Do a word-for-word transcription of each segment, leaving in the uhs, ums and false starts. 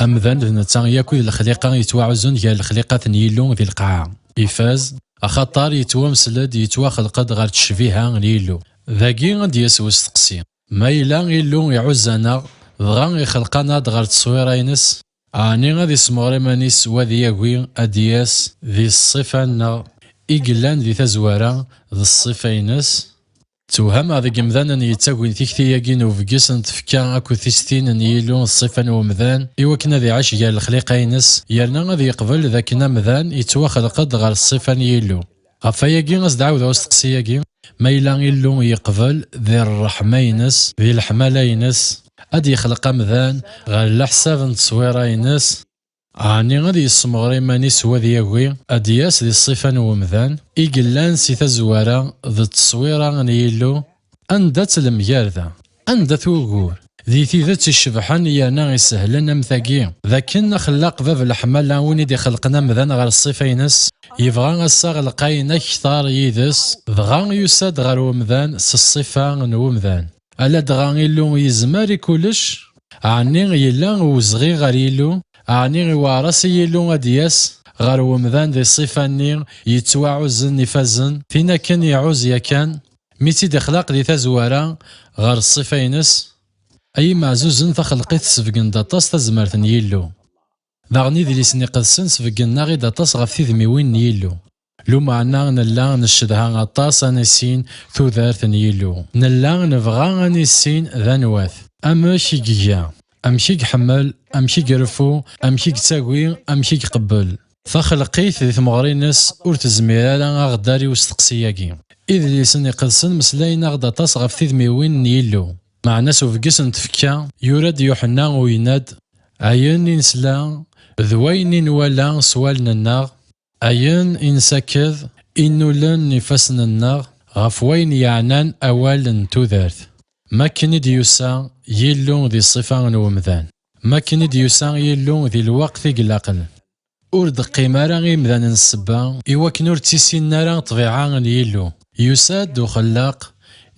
Amdan d netta yakk i d lexliqa yettwaɛuzzun gar lexliqat n Yillu di lqaɛa. Ifaz, axaṭer yettwamsel-d, yettwaxleq-d ɣer ttecbiha n Yillu. Dagi ad d-yas usteqsi. Ma yella Illu iɛuzz-aneɣ, dɣa ixleq-aneɣ-d ɣer tteswira-ines, ɛni ad issemɣer iman-is u ad yagi ad d-yas di ṣṣifa-nneɣ i yellan di tazwara d ṣṣifa-ines? Ttewhameɣ deg yimdanen yettagin tikti-agi n ubegges n tfekka akked tistin n Yillu d ṣṣifa n umdan, i wakken ad iɛac gar lexliqa-ines, yerna ad yeqbel d akken amdan yettwaxleq-d ɣer ṣṣifa n Yillu. Ɣef wayagi, ad s-d-ɛawdeɣ usteqsi-agi, ma yella Illu yeqbel di ṛṛeḥma-ines, di leḥmala-ines, ad d-yexleq amdan ɣer leḥsab n tteswira-ines, ɛni ad yessemɣer iman-is u ad yagi ad d-yas di ṣṣifa n umdan i yellan si tazwara d tteswira n Yillu? Anda-tt lemgerda? Anda-t wugur? Di tidet icebḥen yerna isehlen am tagi, d akken axellaq bab leḥmala, win i d-ixelqen amdan ɣer ṣṣifa-ines, yebɣa ad s-aɣ lqayen akter yid-s, dɣa yusa-d ɣer umdan s ṣṣifa n umdan. Ala dɣa Illu yezmer i kullec? Ɛni yella uwezɣi ɣer Yillu? Ɛni iweɛṛ-as i Yillu ad d-yas ɣer wemdan di ṣṣifa-nni yettwaɛuzzen ifazen, tin akken iɛuz yakan, mi tt-id-ixlaq di tazwara ɣer ṣṣifa-ines? Ay imeɛzuzen, taxelqit tesbeggen-d aṭas tazmert n Yillu. Daɣen idlisen iqedsen sbeggen-aɣ-id aṭas ɣef tidmiwin n Yillu. Lumeɛna nella ncedha aṭas ad nissin tudert n Yillu. Nella nebɣa ad nissin d anwa-t, amek i iga, amek i iḥemmel, amek i ireffu, amek i yettagi, amek i iqebbel. Taxelqit di tmeɣri-ines ur tezmir ara aɣ-d-terr i usteqsi-agi. Idlisen iqedsen meslayen-aɣ-d aṭas ɣef tidmiwin n Yillu. Meɛna s ubegges n tfekka, yura-d Yuḥenna u yenna-d: "Ayen i nesla d wayen i nwala s wallen-nneɣ, ayen i nsaked i nnulen ifassen-nneɣ ɣef wayen yeɛnan awal n tudert." Makken i d-yusa Yillu di ṣṣifa n wemdan, makken i d-yusa Yillu di lweqt i ilaqen, ur d-qqim ara i yimdanen ssebba i wakken ur ttisinen ara ṭṭbiɛa n Yillu. Yusa-d uxellaq,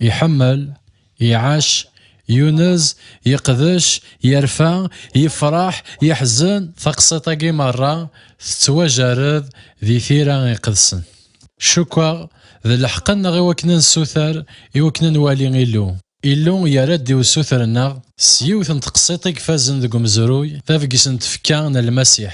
iḥemmel, iɛac, yunez, yeqdec, yerfa, yefreḥ, yeḥzen, taqsiṭ-agi merra tettwajerred di tira iqedsen. Cukkeɣ d leḥq-nneɣ i wakken ad nessuter, i wakken ad nwali Illu. Illu yerra-d i usuter-nneɣ s yiwet n teqsiṭ i ifazen deg umezruy, d abegges n tfekka n Lmasiḥ.